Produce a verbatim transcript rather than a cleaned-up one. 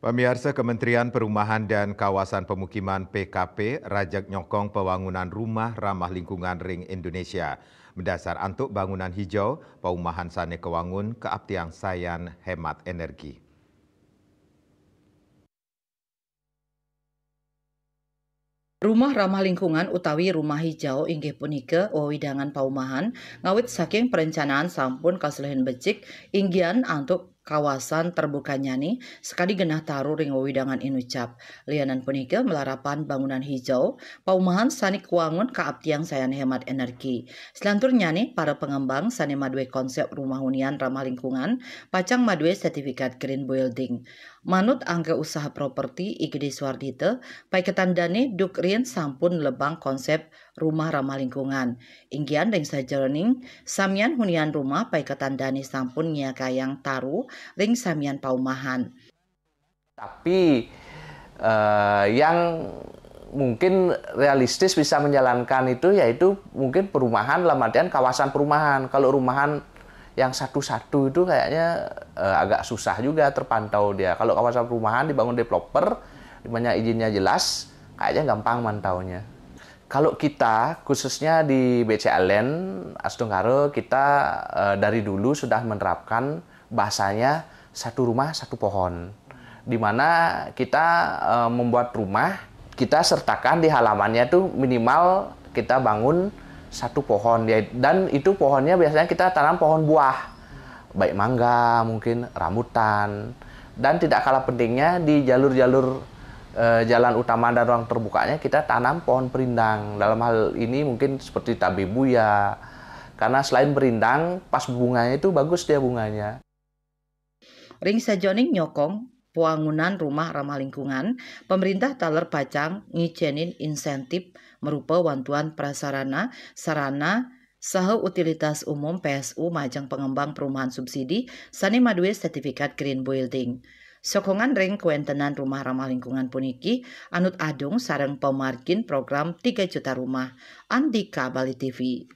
Pamiarsa, Kementerian Perumahan dan Kawasan Pemukiman P K P rajag nyokong pawangunan rumah ramah lingkungan ring Indonesia. Madasar antuk bangunan hijau, paumahan sane kawangun kaaptiang sayan hemat energi. Rumah ramah lingkungan utawi rumah hijau inggih punika wewidangan paumahan ngawit saking perencanaan sampun kaselihin becik inggihan antuk kawasan terbukanyane sakadi genah taru ring wewidangan inucap. Lianan punika, malarapan bangunan hijau, paumahan sane kawangun kaaptiang sayan hemat energi. Selanturnyane, para pengembang sane madue konsep rumah hunian ramah lingkungan pacang madue sertifikat Green Building. Manut Angga Usaha Properti I G D Suardita, paiketan dane duk riin sampun nlebang konsep rumah ramah lingkungan. Inggihan ring sajeroning samian hunian rumah, paiketan dane sampun ngiakayang taru ring samian paumahan. Tapi eh, yang mungkin realistis bisa menjalankan itu yaitu mungkin perumahan dalam artian kawasan perumahan. Kalau rumahan yang satu-satu itu kayaknya eh, agak susah juga terpantau dia. Kalau kawasan perumahan dibangun developer, di mana izinnya jelas, kayaknya gampang mantaunya. Kalau kita khususnya di B C L N Astunggara, kita eh, dari dulu sudah menerapkan bahasanya satu rumah satu pohon. Di mana kita eh, membuat rumah, kita sertakan di halamannya tuh minimal kita bangun satu pohon ya, dan itu pohonnya biasanya kita tanam pohon buah, baik mangga, mungkin rambutan, dan tidak kalah pentingnya di jalur-jalur eh, jalan utama dan ruang terbukanya kita tanam pohon perindang. Dalam hal ini mungkin seperti tabebuya, karena selain berindang, pas bunganya itu bagus dia bunganya. Ring sajeroning nyokong pawangunan rumah ramah lingkungan, pemerintah taler pacang ngicenin insentif marupa wantuan prasarana, sarana, saha utilitas umum P S U majeng pengembang perumahan subsidi sane madue sertifikat Green Building. Sokongan ring kawentenan rumah ramah lingkungan puniki anut adung sareng pamargin program tiga juta rumah. Andika Bali T V.